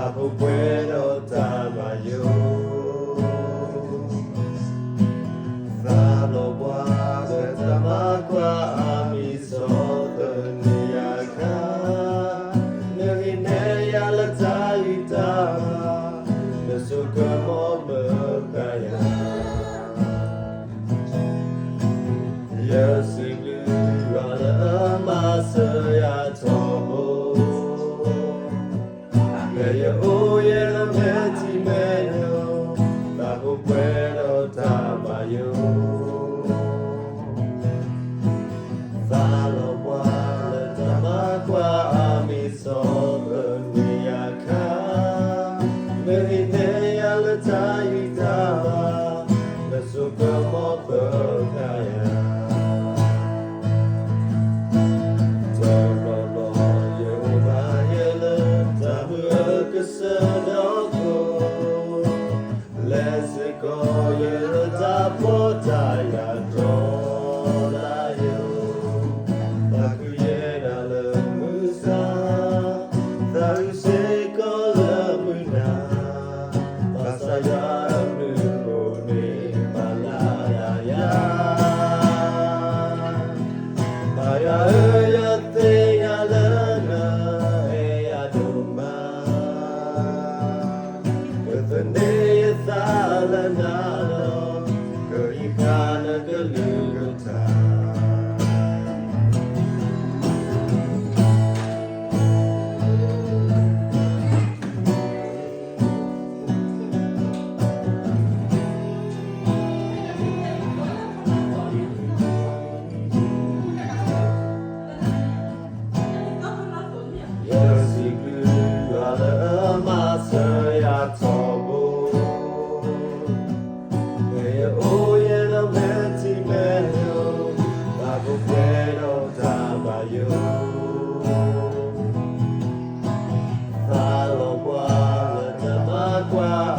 တၢ်အိၣ်ပှဲၤဒီးတၢ်ဘၣ်ယိၣ်, သးလီၤပှၤလၢတၢ်မၤကွၢ် အမံၤစီၤသနံးယၤခါ, နဟံးန့ၢ်ယၤလၢတၢ်ဂံၢ်တၢ်ဘါ, နစိကမီၤပၢၤဃာ်ယၤ. ယစံးဘျုးယွၤလၢအမၤစၢၤယၤထီဘိ, ဖဲယအိၣ်ယဲဒီးမဲာ်ထံမဲာ်နိ, တၢ်အိၣ်ပှဲၤဒီးတၢ်ဘၣ်ယိၣ်, သးလီၤပှၤလၢတၢ်မၤကွၢ် အမံၤစီၤသနံးယၤခါ, နဟံးန့ၢ်ယၤလၢတၢ်ဂံၢ်တၢ်ဘါ, နစိကမီၤပၢၤဃာ်ယၤ. တဘျီဘျီယအိၣ်ဘၣ်ယဲလၢ တၢ်မုာ်အကစၢၢ်ဒီးကိၣ်, လဲၤစ့ၢ်ကီးယဲလၢတၢ်ဖှီၣ်တၢ်ယာ်တြီဒါယိၣ်, သးခုယဲဒၣ်လၢမုၢ်ဆါ, သးအုးစ့ၢ်ကီးလၢမုၢ်နၤ, ဘၣ်ဆၣ်ယွၤအဘျုးအဖှိၣ်န့ၣ် ပာ်လၢယၤ, ပၢ်ယွၤဧၢ, ယသ့ၣ်ညါလၢနအဲၣ်ယၤဒိၣ်မး, ကသန့ၤယသးလၢနၤလီၤ, ကဟံးဃာ်နကလုၢ်ကထါ. ယစံးဘျုးယွၤလၢအမၤစၢၤယၤထီဘိ, ဖဲယအိၣ်ယဲဒီးမဲာ်ထံမဲာ်နိ, တၢ်အိၣ်ပှဲၤဒီးတၢ်ဘၣ်ယိၣ်, သးလီၤပှၤလၢတၢ်မၤကွၢ်